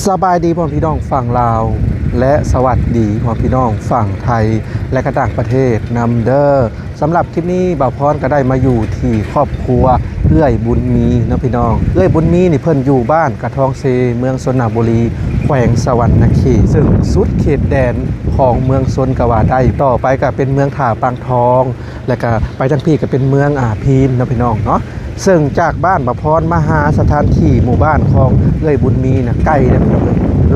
ສະບາຍດີພໍ່ແມ່ພີ່ນ້ອງຝັ່ງລາວ ແລະ ສະຫວັດດີພໍ່ແມ່ພີ່ນ້ອງຝັ່ງໄທ ແລະ ກະຕ່າງປະເທດນຳເດີ. ສຳລັບຄລິບນີ້ ບ່າວພອນກໍໄດ້ມາຢູ່ທີ່ຄອບຄົວເອື້ອຍບຸນມີເນາະພີ່ນ້ອງ. ເອື້ອຍບຸນມີນີ້ເພິ່ນຢູ່ບ້ານກະທອງເຊ ເມືອງຊົນນະບູລີ ແຂວງສະຫວັນນະເຂດ ເຊິ່ງສຸດເຂດແດນຂອງເມືອງຊົນກໍວ່າໄດ້. ຕໍ່ໄປກໍເປັນເມືອງທ່າປາງທອງ ແລ້ວກະໄປທາງພີ້ກະເປັນເມືອງ ອາ ພີນເນາະພີ່ນ້ອງເນາະ. ເຊິ່ງຈາກບ້ານບ່າວພອນມາຫາສະຖານທີ່ໝູ່ບ້ານຂອງເອື້ອຍບຸນມີນະ ໄກເດ້ພີ່ນ້ອງ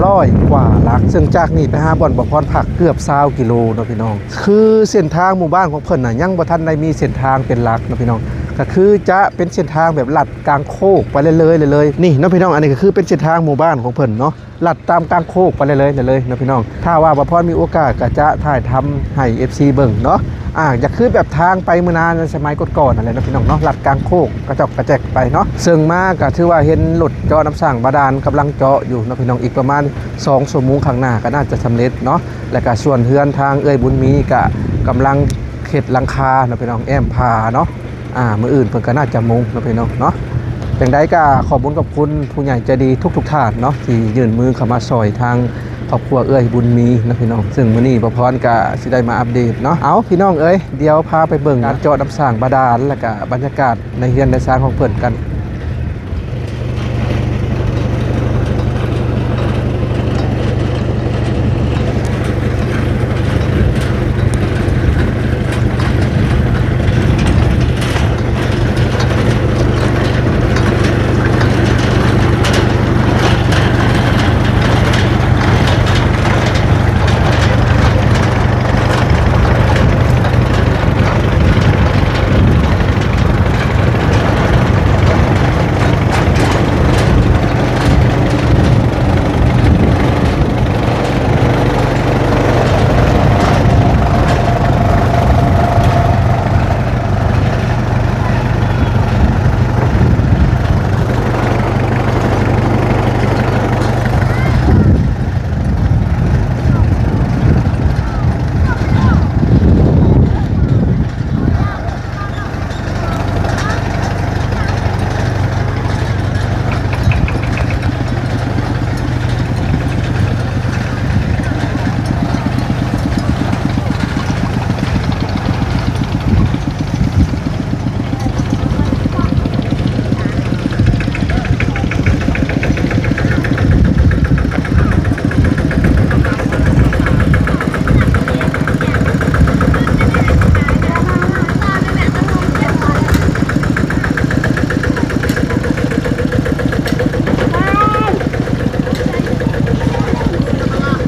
ຮ້ອຍກວ່າຫຼັກ. ເຊິ່ງຈາກນີ້ໄປຫາບ່ອນບ່າວພອນພັກເກືອບຊາວກິໂລເນາະພີ່ນ້ອງ. ຄືເສັ້ນທາງໝູ່ບ້ານຂອງເພິ່ນນະ ຍັງບໍ່ທັນໄດ້ມີເສັ້ນທາງເປັນຫຼັກເນາະພີ່ນ້ອງ ກະຄືຈະເປັນເສັ້ນທາງແບບລັດກາງໂຄກໄປເລື້ອຍໆ ເລື້ອຍໆ ນີ້ເນາະພີ່ນ້ອງ. ອັນນີ້ກະຄືເປັນເສັ້ນທາງໝູ່ບ້ານຂອງເພິ່ນເນາະ. ລັດຕາມກາງໂຄກໄປເລື້ອຍໆ ເລື້ອຍໆ ເນາະພີ່ນ້ອງ. ຖ້າວ່າບ່າວພອນມີໂອກາດກໍຈະຖ່າຍທຳໃຫ້ເອັຟຊີເບິ່ງເນາະ. ອາ ຢາກຄືແບບທາງໄປມື້ນາໃນສະໄໝກ່ອນໆ ນັ້ນແຫຼະເນາະພີ່ນ້ອງເນາະ ລັດກາງໂຄກກະຈອກກະແຈກໄປເນາະ. ເຊິ່ງມາກໍຖືວ່າເຫັນລົດເຈາະນ້ຳສ້າງບາດານກຳລັງເຈາະຢູ່ເນາະພີ່ນ້ອງ. ອີກປະມານສອງຊົ່ວໂມງຂ້າງໜ້າກໍໜ້າຈະສຳເລັດເນາະ. ແລ້ວກໍສ່ວນເຮືອນທາງເອື້ອຍບຸນມີກໍກຳລັງເຮັດຫຼັງຄາເນາະພີ່ນ້ອງ ແອ້ມຜາເນາະ. ອາ ມື້ອື່ນເພິ່ນກໍໜ້າຈະມຸງເນາະພີ່ນ້ອງເນາະ. ຈັ່ງໃດກໍຂອບບຸນຂອບຄຸນຜູ້ໃຫຍ່ໃຈດີທຸກໆທ່ານເນາະ ທີ່ຍື່ນມືເຂົ້າມາຊ່ອຍທາງຄອບຄົວເອື້ອຍບຸນມີເນາະພີ່ນ້ອງ. ເຊິ່ງມື້ນີ້ບ່າວພອນກໍຊິໄດ້ມາອັບເດດເນາະ. ເອົາ ພີ່ນ້ອງເອີຍ ດຽວພາໄປເບິ່ງການເຈາະນ້ຳສ້າງບາດານ ແລ້ວກໍບັນຍາກາດໃນເຮືອນໃນຊານຂອງເພິ່ນກັນ.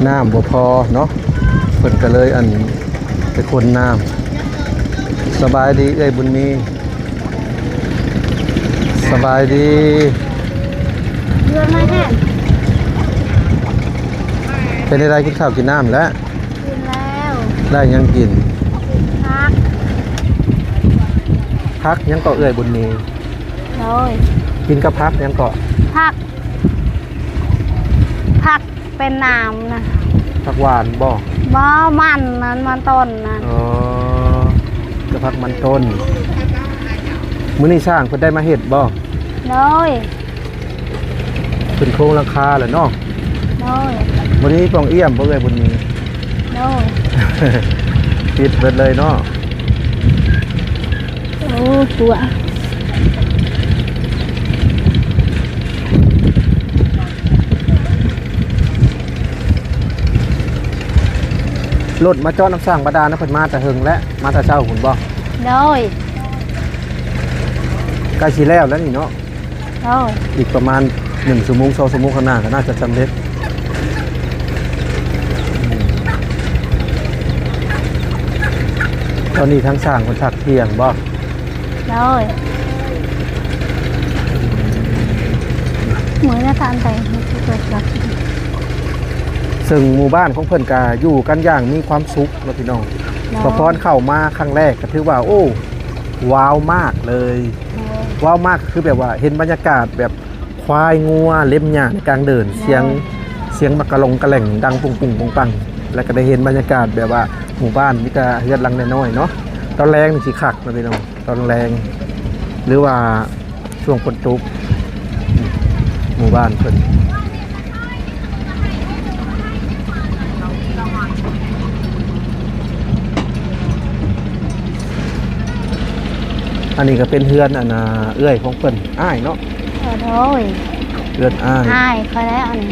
ນ້ຳບໍ່ພໍເນາະ ເພິ່ນກໍເລີຍ ອັນ ໄປຂົນນ້ຳ. ສະບາຍດີເອື້ອຍບຸນມີ. ສະບາຍດີ. ເຮືອນມາແທ້. ເປັນໃດ ກິນເຂົ້າກິນນ້ຳແລ້ວ? ກິນແລ້ວ. ໄດ້ຫຍັງກິນ? ຜັກ. ຜັກຫຍັງເກາະເອື້ອຍບຸນມີ? ໂດຍ. ກິນກັບຜັກຫຍັງເກາະ? ຜັກ ຜັກ ເປັນນ້ຳນະ. ຜັກຫວານບໍ່? ບໍ່ ມັນນັ້ນ ມັນຕົ້ນນັ້ນ. ອໍ ກະຜັກມັນຕົ້ນ. ມື້ນີ້ຊ່າງເພິ່ນໄດ້ມາເຮັດບໍ່? ໂດຍ. ຂຶ້ນໂຄງຫຼັງຄາແລ້ວເນາະ? ໂດຍ. ມື້ນີ້ປ່ອງອ້ຽມບໍ່ເອື້ອຍບຸນມີ? ໂດຍ. ປິດເບິດເລີຍເນາະ? ໂອ້ ກົວ. ລົດມາເຈາະນ້ຳສ້າງບາດານນະ ເພິ່ນມາແຕ່ເຫິງແລ້ວ ມາແຕ່ເຊົ້າພຸ້ນບໍ່? ໂດຍ. ໃກ້ຊິແລ້ວແລ້ວນີ້ເນາະ? ໂດຍ. ອີກປະມານໜຶ່ງຊົ່ວໂມງ ສອງຊົ່ວໂມງຂ້າງໜ້າກໍໜ້າຈະສຳເລັດ. ຕອນນີ້ທາງຊ່າງເພິ່ນພັກທ່ຽງບໍ່? ໂດຍ. ມື້ນະທ່ານໄປເຮັດທີ່ເປີດລັກ. ເຊິ່ງໝູ່ບ້ານຂອງເພິ່ນກະຢູ່ກັນຢ່າງມີຄວາມສຸກເນາະພີ່ນ້ອງ. ໂດຍ. ສະພອນເຂົ້າມາຄັ້ງແລກກະຖືວ່າ ໂອ້ ວ້າວມາກເລີຍ. ໂດຍ. ວ້າວມາກຄືແບບວ່າເຫັນບັນຍາກາດແບບ ຄວາຍງົວເລັມຫຍ້າໃນກາງເດີ່ນ ໂດຍ ສຽງ ສຽງໝາກກະລົງກະແຫຼງດັງປຸ້ງໆປັງໆ ແລ້ວກໍໄດ້ເຫັນບັນຍາກາດແບບວ່າໝູ່ບ້ານມີແຕ່ເຮືອນຫຼັງນ້ອຍໆເນາະ. ຕອນແລງນີ້ຊິຄັກເນາະພີ່ນ້ອງ ຕອນແລງ ຫຼືວ່າຊ່ວງຝົນຕົກ ໝູ່ບ້ານເພິ່ນ. ອັນນີ້ກໍເປັນເຮືອນອັນນ່າເອື້ອຍຂອງເພິ່ນ ອ້າຍເນາະ. ເອີ ໂດຍ ເຮືອນອ້າຍ ອ້າຍຂ້ອຍແລ້ວອັນນີ້.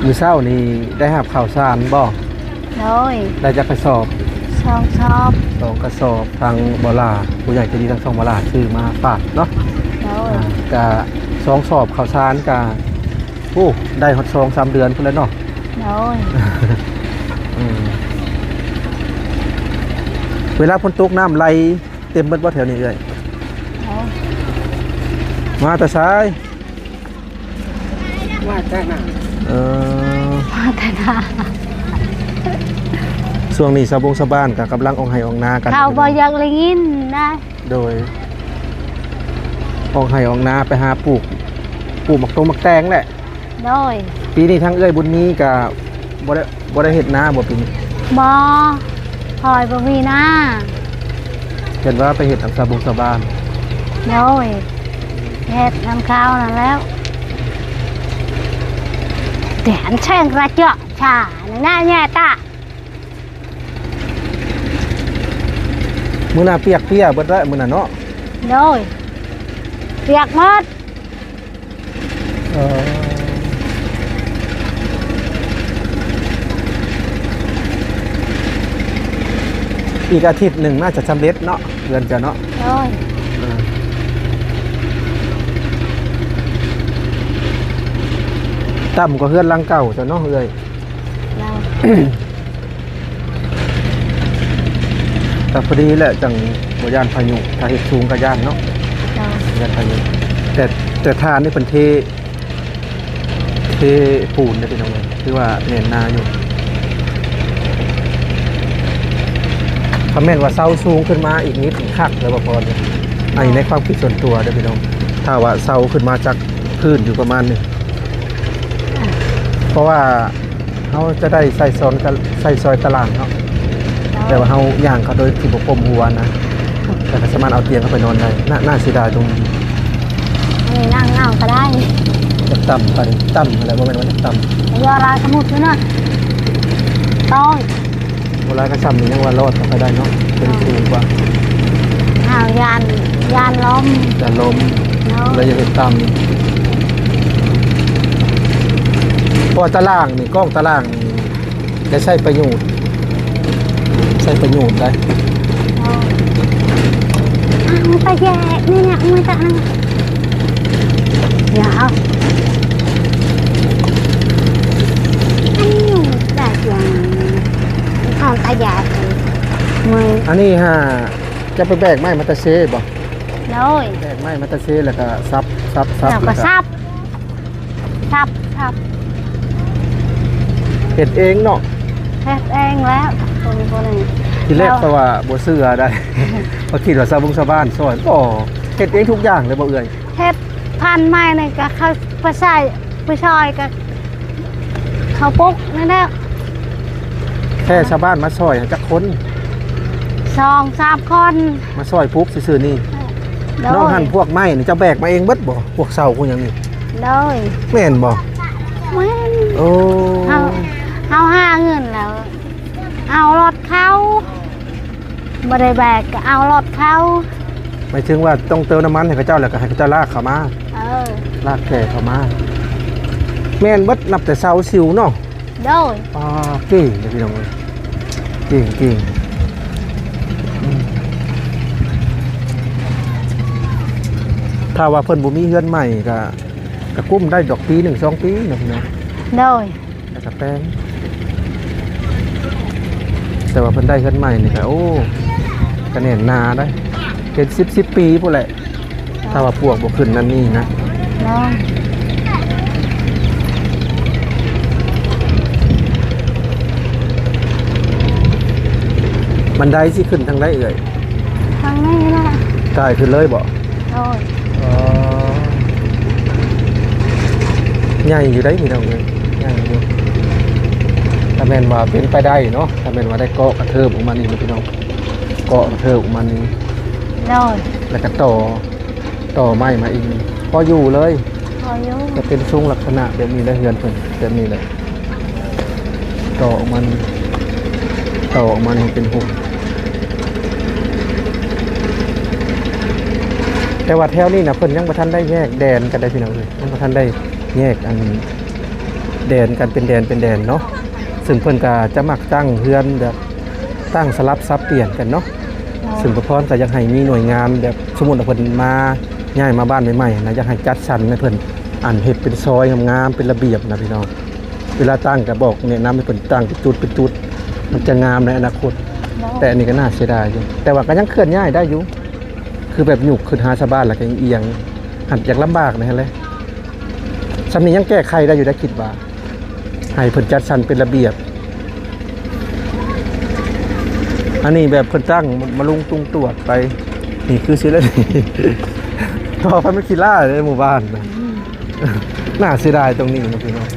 ມື້ເຊົ້ານີ້ໄດ້ຮັບເຂົ້າສານບໍ່? ໂດຍ ໄດ້ຈັກກະສອບ? ສອງສອບ ສອງກະສອບ. ທາງບໍ່ຫຼ້າ ຜູ້ໃຫຍ່ໃຈດີທາງຊ່ອງບໍ່ຫຼ້າຊື້ມາຝາກເນາະ. ໂດຍ ອ່າ ກະສອງສອບເຂົ້າສານກະ ໂອ້ ໄດ້ຮອດສອງສາມເດືອນພຸ້ນແຫຼະເນາະ. ໂດຍ ອືມ ເວລາຝົນຕົກນ້ຳໄຫຼເຕັມເບິດບໍ່ແຖວນີ້ເອື້ອຍ? ໂດຍ ມາແຕ່ໃສ? ມາແຕ່ນາ. ເອີ ມາແຕ່ນາ. ຊ່ວງນີ້ຊາວບົງຊາວບ້ານກໍກຳລັງອອກໄຮ່ອອກນາກັນ ເຂົາບໍ່ຢາກໄດ້ຍິນນະ. ໂດຍ ອອກໄຮ່ອອກນາໄປຫາປູກ ປູກໝາກຕົງໝາກແຕງແຫຼະ. ໂດຍ ປີນີ້ທາງເອື້ອຍບຸນມີກໍບໍ່ໄດ້ ບໍ່ໄດ້ເຮັດນາບໍ່ປີນີ້? ບໍ່ ຂ້ອຍບໍ່ມີນາ. ເຫັນວ່າໄປເຮັດນຳຊາວບົງຊາວບ້ານ. ໂດຍ ເຮັດນຳເຂົານັ້ນແລ້ວ. ແຕ່ອັນແຊງກະເຈາະຊານະແຍະຕາ. ມື້ໜ້າປຽກເປຍເບິດແລ້ວມື້ໜ້າເນາະ. ໂດຍ ປຽກໝົດ. ເອີ ອີກອາທິດໜຶ່ງໜ້າຈະສຳເລັດເນາະ ເຮືອນເຈົ້າເນາະ. ໂດຍ ເອີ ຕ່ຳກວ່າເຮືອນຫຼັງເກົ່າເຈົ້າເນາະເອື້ອຍ. ເຈົ້າ ກໍພໍດີແຫຼະ ຈັ່ງບໍ່ຢ້ານພາຍຸ. ຖ້າເຮັດສູງກໍຢ້ານເນາະ. ເຈົ້າ ຢ້ານພາຍຸ. ແຕ່ ແຕ່ຖານນີ້ເພິ່ນເທ ເທປູນເດ້ພີ່ນ້ອງເອີຍ ຖືວ່າແໜ້ນໜາຢູ່. ຖ້າແມ່ນວ່າເສົາສູງຂຶ້ນມາອີກນິດ ຄັກແລ້ວບໍ່ພໍນີ້. ອັນນີ້ໃນຄວາມຄິດສ່ວນຕົວເດີ້ພີ່ນ້ອງ. ຖ້າວ່າເສົາຂຶ້ນມາຈາກພື້ນຢູ່ປະມານນີ້ ເພາະວ່າ ເຮົາຈະໄດ້ໃສ່ຊອນ ໃສ່ຊອຍຕາລ່າງເນາະ. ເຈົ້າ ແຕ່ວ່າເຮົາຍ່າງເຂົ້າໂດຍທີ່ບໍ່ກົ້ມຫົວນະ ແລ້ວກໍສາມາດເອົາຕຽງເຂົ້າໄປນອນໄດ້. ໜ້າ ໜ້າເສຍດາຍຕົງນີ້. ນີ້ນັ່ງເອົາກໍໄດ້. ຈະຕ່ຳໄປ ຕ່ຳຫັ້ນແຫຼະ ບໍ່ແມ່ນວ່າຈະຕ່ຳ. ຢ່າລາຍຂະມຸດຢູ່ນະ ຕ້ອງ ບໍ່ຫຼາຍກໍຊ່ຳນີ້ຍັງວ່າລອດເຂົ້າໄປໄດ້ເນາະ ເປັນ ເອີ ສູງກວ່າ. ອ້າວ ຢ້ານ ຢ້ານລົມ ຢ້ານລົມເນາະ ແລ້ວຢ່າເຮັດຕ່ຳ. ເພາະວ່າຕາລ່າງນີ້ ກ້ອງຕາລ່າງນີ້ ໄດ້ໃຊ້ປະໂຫຍດ ໃຊ້ປະໂຫຍດໄດ້. ເອີ ອ້າວ ໄປແຍກນີ້ນະ ມັນຈະ ດຽວ ອັນນີ້ແບກຫຍັງ? ເອົາຕາຢາຍ ເມື່ອຍ. ອັນນີ້ຫາ ຈະໄປແບກໄມ້ມາແຕ່ເຊບໍ່? ໂດຍ ແບກໄມ້ມາແຕ່ເຊ ແລ້ວກໍສັບ ສັບ ສັບ ແລ້ວກໍສັບ ສັບ ສັບ. ເຮັດເອງເນາະ? ເຮັດເອງແລ້ວ ຕົວນີ້ ຕົວນີ້. ທີແລກ ແລ້ວ ກໍວ່າບໍ່ເຊື່ອໄດ໋ ກໍຄິດວ່າຊາວບົງຊາວບ້ານຊ່ອຍ. ບໍ່ ເຮັດເອງທຸກຢ່າງເລີຍບໍ່ເອື້ອຍ? ເຮັດພັນໄມ້ນີ້ກໍເຂົາໄປໃສ່ ໄປຊ່ອຍກໍເຂົາປຸກນັ້ນແຫຼະ. ແຄ່ຊາວບ້ານມາຊ່ອຍຈັກຄົນ? ສອງສາມຄົນ ມາຊ່ອຍປຸກຊື່ໆນີ້. ໂດຍ ນ້ອງຫັ້ນພວກໄມ້ນີ້ເຈົ້າແບກມາເອງເບິດບໍ່? ພວກເສົາພວກຫຍັງນີ້? ໂດຍ ແມ່ນບໍ່? ແມ່ນ. ໂອ້ ເຮົາ ເຮົາຫາເງິນແລ້ວ ເອົາລົດເຂົາ. ບໍ່ໄດ້ແບກ ກໍເອົາລົດເຂົາ. ໝາຍເຖິງວ່າຕ້ອງເຕີມນ້ຳມັນໃຫ້ເຂົາເຈົ້າ ແລ້ວກໍໃຫ້ເຂົາເຈົ້າລາກເຂົ້າມາ. ເອີ ລາກແກ່ເຂົ້າມາ. ແມ່ນເບິດ ນັບແຕ່ເສົາຊິວເນາະ. ໂດຍ ອ່າ ເກັ່ງເດ້ພີ່ນ້ອງເອີຍ ເກັ່ງ ເກັ່ງ. ອືມ ຖ້າວ່າເພິ່ນບໍ່ມີເຮືອນໃໝ່ ກໍ ກໍກຸ້ມໄດ້ດອກ ປີໜຶ່ງສອງປີເນາະພີ່ນ້ອງ. ໂດຍ ແລ້ວກໍແປງ. ແຕ່ວ່າເພິ່ນໄດ້ເຮືອນໃໝ່ນີ້ກໍ ໂອ້ ກະແໜ້ນໜາໄດ໋ ເປັນສິບ ສິບປີພຸ້ນແຫຼະ ຖ້າວ່າປວກບໍ່ຂຶ້ນນັ້ນນີ້ນະ. ບັນໄດຊິຂຶ້ນທາງໃດເອື້ອຍ? ທາງນີ້ແຫຼະ. ກາຍຂຶ້ນເລີຍບໍ່? ໂດຍ ອໍ ໃຫຍ່ຢູ່ໄດ໋ພີ່ນ້ອງເອີຍ ໃຫຍ່ຢູ່. ຖ້າແມ່ນວ່າເປັນໄປໄດ້ເນາະ ຖ້າແມ່ນວ່າໄດ້ເກາະກະເທີບອອກມານີ້ນະພີ່ນ້ອງ ເກາະກະເທີບອອກມານີ້. ໂດຍ ແລ້ວກໍຕໍ່ ຕໍ່ໄມ້ມາອີກ ພໍຢູ່ເລີຍ. ພໍຢູ່ ຈະເປັນຊົງລັກສະນະແບບນີ້ແຫຼະ ເຮືອນເພິ່ນແບບນີ້ແຫຼະ ຕໍ່ອອກມາ ຕໍ່ອອກມານີ້ເປັນໂຮງ ແຕ່ວ່າແຖວນີ້ນະ ເພິ່ນຍັງບໍ່ທັນໄດ້ແຍກແດນກັນໄດ້ພີ່ນ້ອງເອີຍ ຍັງບໍ່ທັນໄດ້ແຍກອັນ ແດນກັນເປັນແດນ ເປັນແດນເນາະ ເຊິ່ງເພິ່ນກະຈະມັກຕັ້ງເຮືອນແບບ ຕັ້ງສະຫຼັບສັບປ່ຽນກັນເນາະ ເຈົ້າ ເຊິ່ງປະພອນກໍຢາກໃຫ້ມີໜ່ວຍງານແບບ ສົມມຸດວ່າເພິ່ນມາ ຍ້າຍມາບ້ານໃໝ່ໆນະ ຢາກໃຫ້ຈັດສັນໃຫ້ເພິ່ນ ອັນເຮັດເປັນຊອຍງາມໆ ເປັນລະບຽບນະພີ່ນ້ອງ ເວລາຕັ້ງກໍບອກແນະນຳໃຫ້ເພິ່ນຕັ້ງເປັນຈຸດເປັນຈຸດ ມັນຈະງາມໃນອະນາຄົດ ເຈົ້າ ແຕ່ອັນນີ້ກໍໜ້າເສຍດາຍຢູ່ ແຕ່ວ່າກໍຍັງເຄື່ອນຍ້າຍໄດ້ຢູ່ ຄືແບບຍຸກຂຶ້ນຫາຊາວບ້ານແລ້ວກໍອຽງ ຫັ້ນຢາກລຳບາກແດ່ຫັ້ນແຫຼະ ສ່ຳນີ້ຍັງແກ້ໄຂໄດ້ຢູ່ໄດ໋ ຄິດວ່າ ໃຫ້ເພິ່ນຈັດສັນເປັນລະບຽບ ອັນນີ້ແບບເພິ່ນຕັ້ງມາລຸງຕຸງຕວດໄປ ນີ້ຄືຊິແລ້ວນີ້ ກໍໄປມັນຂີ້ລ້າເດ້ໝູ່ບ້ານນະ ໜ້າເສຍດາຍຕົງນີ້ເນາະພີ່ນ້ອງ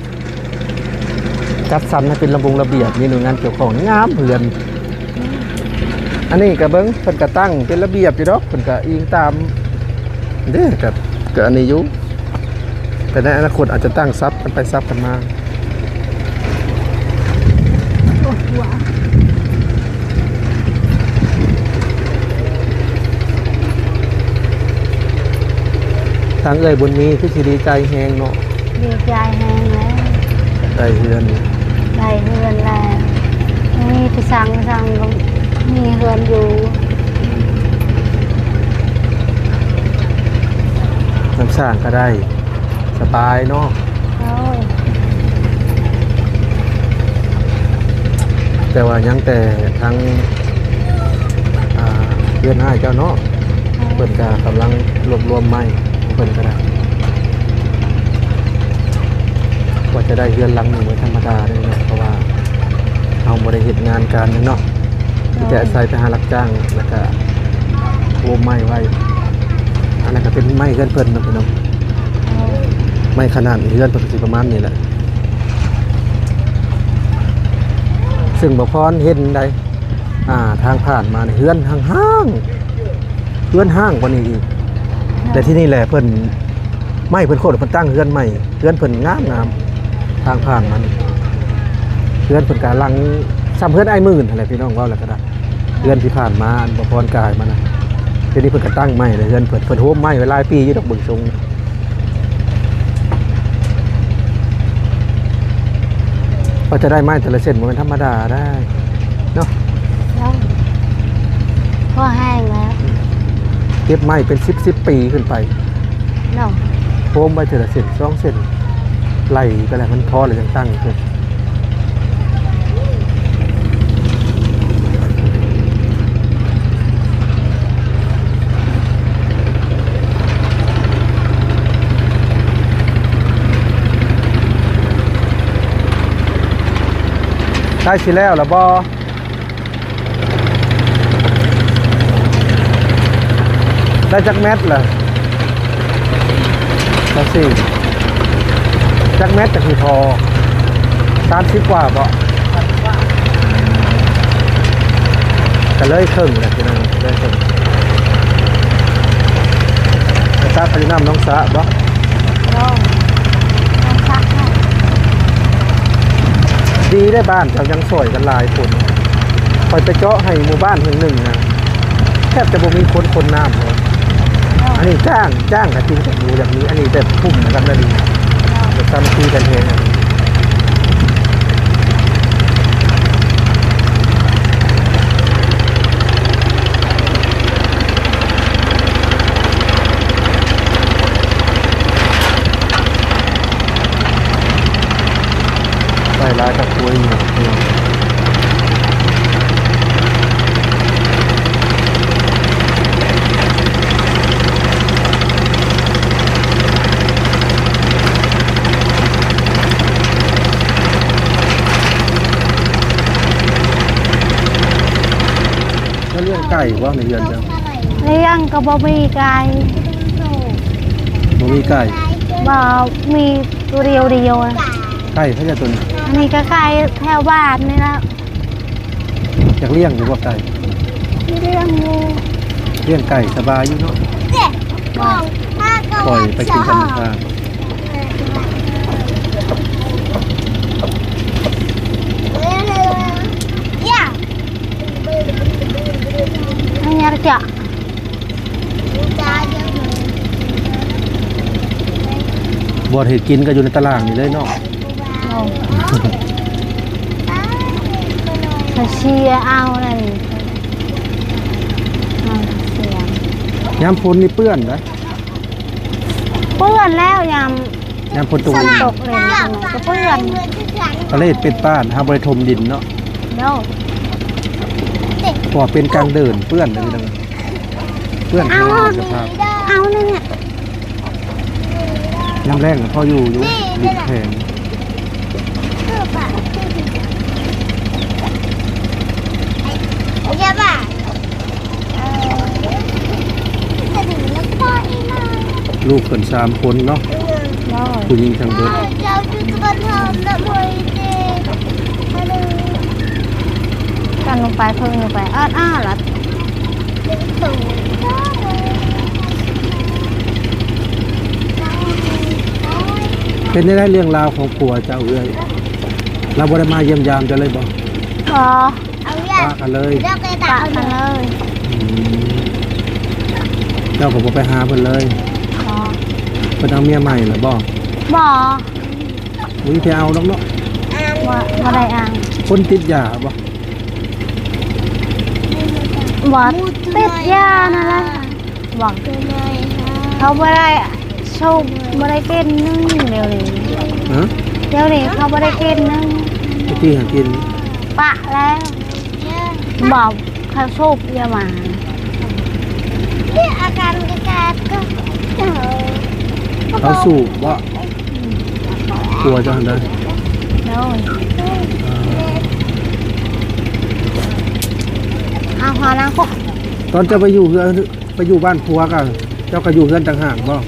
ຈັດສັນໃຫ້ເປັນລະບົງລະບຽບ ມີໜ່ວຍງານກ່ຽວຂ້ອງ ງາມເຮືອນ ອັນນີ້ກໍເບິ່ງ ເພິ່ນກໍຕັ້ງເປັນລະບຽບຢູ່ດອກ ເພິ່ນກໍອີງຕາມ ເດ້ ກໍ ກໍອັນນີ້ຢູ່ ແຕ່ໃນອະນາຄົດອາດຈະຕັ້ງສັບກັນໄປສັບກັນມາ ທາງເອື້ອຍບຸນມີຄືຊິດີໃຈແຮງເນາະ. ດີໃຈແຮງແລ້ວ ໄດ້ເຮືອນ ໄດ້ເຮືອນແລ້ວ ມີໄປສັງສັງກໍມີເຮືອນຢູ່ ນຳສ້າງກໍໄດ້ ສະບາຍເນາະ ໂດຍ ແຕ່ວ່າຍັງແຕ່ທາງ ອ່າ ເຮືອນອ້າຍເຈົ້າເນາະ ເພິ່ນກະກຳລັງລວບລວມໄມ້ຂອງເພິ່ນກໍໄດ້ ກວ່າຈະໄດ້ເຮືອນຫຼັງໜຶ່ງບໍ່ທຳມະດາເດ້ເນາະ ເພາະວ່າເຮົາບໍ່ໄດ້ເຮັດງານການຫຍັງເນາະ ມີແຕ່ອາໄສໄປຫາຮັບຈ້າງ ແລ້ວກະໂຮມໄມ້ໄວ້ ອັນນັ້ນກະເປັນໄມ້ເຮືອນເພິ່ນເນາະພີ່ນ້ອງ ໄມ້ຂະໜາດເຮືອນເພິ່ນກະຊິປະມານນີ້ແຫຼະ ເຊິ່ງບໍ່ພອນເຫັນໃດ ອ່າ ທາງຜ່ານມານີ້ເຮືອນຮ້າງໆ ເຮືອນຮ້າງກວ່ານີ້ອີກ ແລະ ທີ່ນີ້ແຫຼະເພິ່ນ ໄມ້ເພິ່ນໂຄ່ນ ເພິ່ນຕັ້ງເຮືອນໃໝ່ ເຮືອນເພິ່ນງາມໆ ທາງຜ່ານມານີ້ ເຮືອນເພິ່ນກະຫຼັງສ່ຳເຮືອນອ້າຍໝື່ນຫັ້ນແຫຼະ ພີ່ນ້ອງ ເວົ້າແລ້ວກະໄດ້ ເຮືອນທີ່ຜ່ານມາ ອັນບໍ່ພອນກາຍມານະ ດຽວນີ້ເພິ່ນກະຕັ້ງໃໝ່ແລ້ວ ເຮືອນເພິ່ນ ເພິ່ນໂຮມໄມ້ໄວ້ຫຼາຍປີຢູ່ດອກ ເບິ່ງຊົງ ກວ່າຈະໄດ້ໄມ້ແຕ່ລະເສັ້ນບໍ່ແມ່ນທຳມະດາໄດ໋ເນາະ ເຈົ້າ ພໍແຮງແລ້ວ ເກັບໄມ້ເປັນສິບສິບປີຂຶ້ນໄປເນາະ ໂຮມໄວ້ເທື່ອລະເສັ້ນສອງເສັ້ນ ໄລ່ໄປແລ້ວ ມັນພໍແລ້ວຈັ່ງຕັ້ງຂຶ້ນ. ໃກ້ຊິແລ້ວລະບໍ່? ໄດ້ຈັກແມັດລະ? ຊາວສີ່ ຈັກແມັດຈັກຊິພໍ? ສາມສິບກວ່າບໍ? ກະເລີຍເຄິ່ງແຫຼະພີ່ນ້ອງ ເລີຍເຄິ່ງ ໄປຕັກເອົາຢູ່ນ້ຳໜອງສະບໍ? ໂດຍ ນ້ອງສະ ດີເດ້ ບ້ານເຈົ້າຍັງຊ່ອຍກັນຫຼາຍຄົນ ຂ້ອຍໄປເຈາະໃຫ້ໝູ່ບ້ານແຫ່ງໜຶ່ງນະ ແທບຈະບໍ່ມີຄົນຂົນນ້ຳເລີຍ ອັນນີ້ຈ້າງ ຈ້າງກະຈິງ ແຕ່ບໍ່ຢາກມີ ອັນນີ້ແບບຄຸ້ມກັນນະດີ ແບບສາມັກຄີກັນແຮງ. ໄດ້ຫຼາຍກະຄຸຍ ແລ້ວລ້ຽງໄກ່ບໍ່ໃນເຮືອນເຈົ້າ? ລ້ຽງກໍບໍ່ມີໄກ່ ບໍ່ມີໄກ່ ບໍ່ ມີຕົວດຽວໆ ໄກ່ໃຜຈະຕົວນີ້? ອັນນີ້ກໍໄກ່ແຖວບ້ານນີ້ລະ. ຢາກລ້ຽງຢູ່ບໍ່ໄກ່? ລ້ຽງຢູ່ ລ້ຽງໄກ່ສະບາຍຢູ່ເນາະ ປ່ອຍໄປກິນຕາມທາງ. ຈະ ບ່ອນເຮັດກິນກໍຢູ່ໃນຕາລາງນີ້ເລີຍເນາະ. ເຂົາເຊຍເອົານັ້ນ ເອົາເຊຍ. ຍາມຝົນນີ້ເປື້ອນເດ້. ເປື້ອນແລ້ວ ຍາມ ຍາມຝົນຕົກ ຝົນຕົກເລີຍ ກໍເປື້ອນ. ປະເລດເປັດປ້ານ ເຮົາບໍ່ໄດ້ຖົມດິນເນາະ. ໂດຍ. ເພາະວ່າເປັນກາງເດີ່ນ ເປື້ອນເລີຍພີ່ນ້ອງ. ເປື້ອນ ເອົາ ສະພາບ ເອົານັ້ນແຫຼະ. ຍາມແລ້ງກໍພໍຢູ່ຢູ່ ດິນແຂງ. ລູກເພິ່ນສາມຄົນເນາະ. ໂດຍ. ຜູ້ຍິງທັງເບິດ. ກັນລົງໄປ ເພິ່ງລົງໄປ ອາດໆ ລະ. ເປັນແນວໃດເລື່ອງລາວຂອງຜົວເຈົ້າເອື້ອຍ? ລາວບໍ່ໄດ້ມາຢ້ຽມຢາມເຈົ້າເລີຍບໍ່? ບໍ່. ປະກັນເລີຍ. ປະກັນເລີຍ. ອືມ ເຈົ້າກໍບໍ່ໄປຫາເພິ່ນເລີຍ? ບໍ່. ເພິ່ນເອົາເມຍໃໝ່ແລ້ວບໍ່? ບໍ່. ບໍ່ມີໃຜເອົາດອກເນາະ. ບໍ່ ບໍ່ໄດ້ເອົາ. ຄົນຕິດຢາບໍ່? ບໍ່ຕິດຢານັ້ນລະ. ຫວັງ ເຂົາບໍ່ໄດ້ສູບ ບໍ່ໄດ້ກິນໜຶ່ງດຽວນີ້. ຮະ? ດຽວນີ້ເຂົາບໍ່ໄດ້ກິນໜຶ່ງ. ແຕ່ກີ້ຫາກິນ ປະແລ້ວ. ບໍ່ ເຂົາສູບຢາມາ. ເຂົາສູບບໍ່? ຜົວເຈົ້າຫັ້ນນະ? ໂດຍ. ເອົາ ຫານາງ ຕອນເຈົ້າໄປຢູ່ເຮືອນ ໄປຢູ່ບ້ານຜົວກະ ເຈົ້າກະຢູ່ເຮືອນຕ່າງຫາກບໍ່?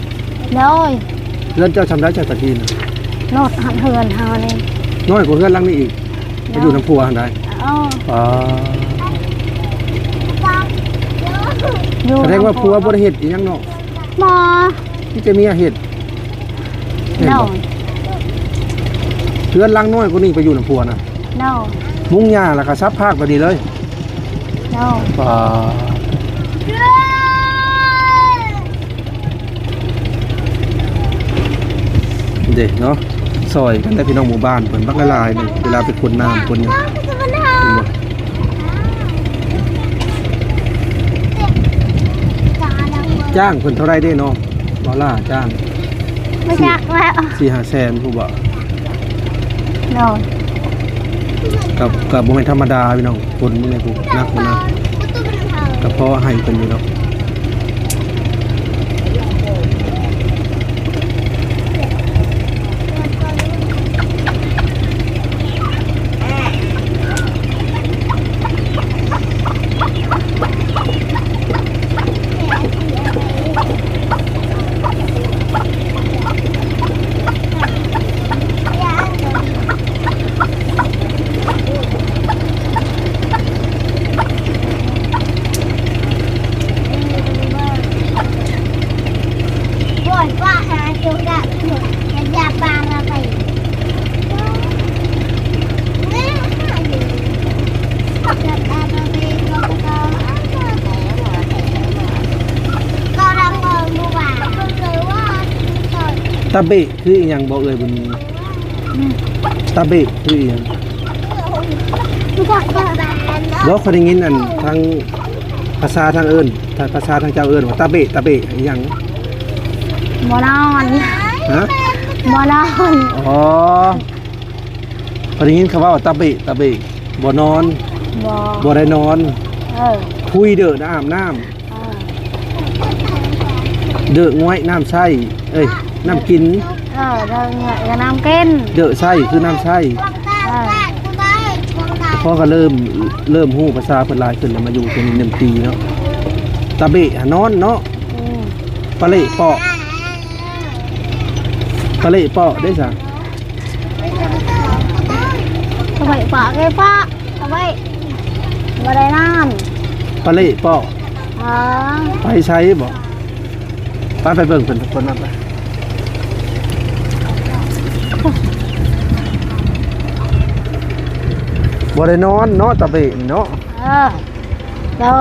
ໂດຍ. ເຮືອນເຈົ້າຊ່ຳໃດ ແຕ່ຕະກີ້ນະ? ໂນດ ເຮືອນເຮົານີ້ ນ້ອຍກວ່າເຮືອນຫຼັງນີ້ອີກ. ໄປຢູ່ນຳຜົວຫັ້ນໃດ? ອໍ ສະແດງວ່າຜົວບໍ່ໄດ້ເຮັດອີ່ຫຍັງເນາະ? ບໍ່. ມີແຕ່ເມຍເຮັດ. ແມ່ນບໍ່? ໂດຍ. ເຮືອນຫຼັງນ້ອຍກວ່ານີ້ໄປຢູ່ນຳຜົວນະ? ໂດຍ. ມຸງຫຍ້າແລ້ວກໍສັບພາກແບບນີ້ເລີຍ? ໂດຍ. ປາ ເດ້ເນາະ ຊ່ອຍກັນໄດ້ພີ່ນ້ອງໝູ່ບ້ານເພິ່ນບັກຫຼາຍໆ ເວລາໄປຂົນນ້ຳຂົນຫຍັງ. ຈ້າງເພິ່ນເທົ່າໃດເດ້ເນາະ ບໍ່ລະ ຈ້າງ? ບໍ່ຈັກແລ້ວ ສີ່ຫ້າແສນພຸ້ນບໍ່? ໂດຍ. ກໍ ກໍບໍ່ແມ່ນທຳມະດາພີ່ນ້ອງ ຄົນເມືອງນີ້ ໜັກຢູ່ນະ ກະເພາະໃຫ້ເພິ່ນຢູ່ດອກ. ຕາເບະ ຄືອີ່ຫຍັງບໍ່ເອີ່ຍບຸນມີ? ອືມ ຕາເບະຄືອີ່ຫຍັງ? ບໍ່ ຂ້ອຍໄດ້ຍິນອັນທາງພາສາທາງເອີ້ນ ພາສາທາງເຈົ້າເອີ້ນວ່າຕາເບະ ຕາເບະອີ່ຫຍັງ? ບໍ່ນອນ. ຮະ? ບໍ່ນອນ. ອໍ ຂ້ອຍໄດ້ຍິນເຂົາເວົ້າຕາເບະ ຕາເບະ ບໍ່ນອນ. ບໍ່ ບໍ່ໄດ້ນອນ. ເອີ ຄຸຍເດີນະ ອາບນ້ຳ. ເອີ ເດີງວຍ ນ້ຳໃຊ້ ເອີຍ ນ້ຳກິນ. ເອີ ເດີງວຍ ກໍນ້ຳກິນ. ເດີໃຊ້ຄືນ້ຳໃຊ້. ເອີ ພໍກໍເລີ່ມ ເລີ່ມຮູ້ພາສາເພິ່ນຫຼາຍຂຶ້ນແລ້ວ ມາຢູ່ເປັນໜຶ່ງປີເນາະ. ຕາເບະຫານອນເນາະ. ອືມ ປະເລະເປາະ ປະເລະເປາະເດ້ຊະ. ສະໄບປະເກປະ ສະໄບ ບໍ່ໄດ້ນອນ. ປະເລະເປາະ. ອໍ ໄປໃສບໍ່? ໄປ ໄປເບິ່ງເພິ່ນ ເພິ່ນນຳໄປ. ບໍ່ໄດ້ນອນເນາະ ຕາເບະນີ້ເນາະ. ເອີ ໂດຍ. ໂອ້